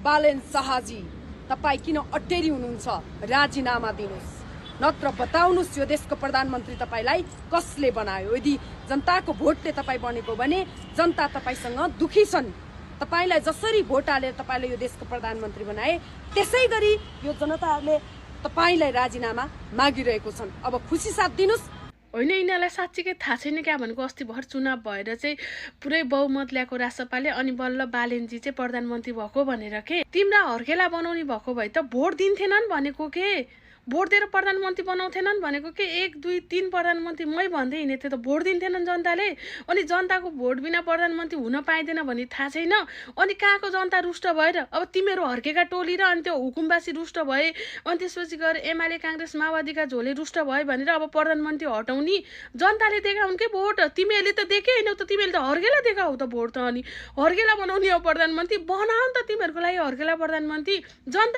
बालेन शाहजी, तपाईँ किन अटेरी हुनुहुन्छ? राजीनामा दिनुहोस्, नत्र बताउनुहोस् यो देशको प्रधानमन्त्री तपाईँलाई कसले बनायो। यदि जनताको भोटले तपाईँ बनेको भने जनता तपाईँसँग दुखी छन्। तपाईलाई जसरी भोट हालेर तपाईले यो देशको प्रधानमन्त्री बनाए त्यसै गरी यो जनताहरूले तपाईलाई राजीनामा मागिरहेको छन्। अब खुसी साथ दिनुस्। होइन, यिनीहरूलाई साँच्चीकै थाहा छैन क्या भनेको। अस्ति भर चुनाव भएर चाहिँ पुरै बहुमत ल्याएको रासपाले अनि बल्ल बालेनजी चाहिँ प्रधानमन्त्री भएको भनेर के तिम्रा हर्केला बनाउने भएको भए त भोट दिन्थेनन् भनेको के, भोट दिएर प्रधानमन्त्री बनाउँथेनन् भनेको के। 1 2 3 प्रधानमन्त्री मै भन्दै हिँडे थियो त भोट दिन्थेनन् जनताले। अनि जनताको भोट बिना प्रधानमन्त्री हुन पाइँदैन भने थाहा छैन। अनि कहाँको जनता रुष्ट भएर अब तिमीहरू हर्केका टोली र अनि त्यो हुकुमवासी रुष्ट भए, अनि त्यसपछि गएर एमाले काङ्ग्रेस माओवादीका झोले रुष्ट भए भनेर अब प्रधानमन्त्री हटाउने जनताले देखाउन् के भोट। तिमीहरूले त देखे हैनौ त, तिमीहरूले त हर्केला देखाऊ त भोट त। अनि हर्केला बनाउने हो प्रधानमन्त्री बनाऊ त, तिमीहरूको लागि हर्केला प्रधानमन्त्री। जनता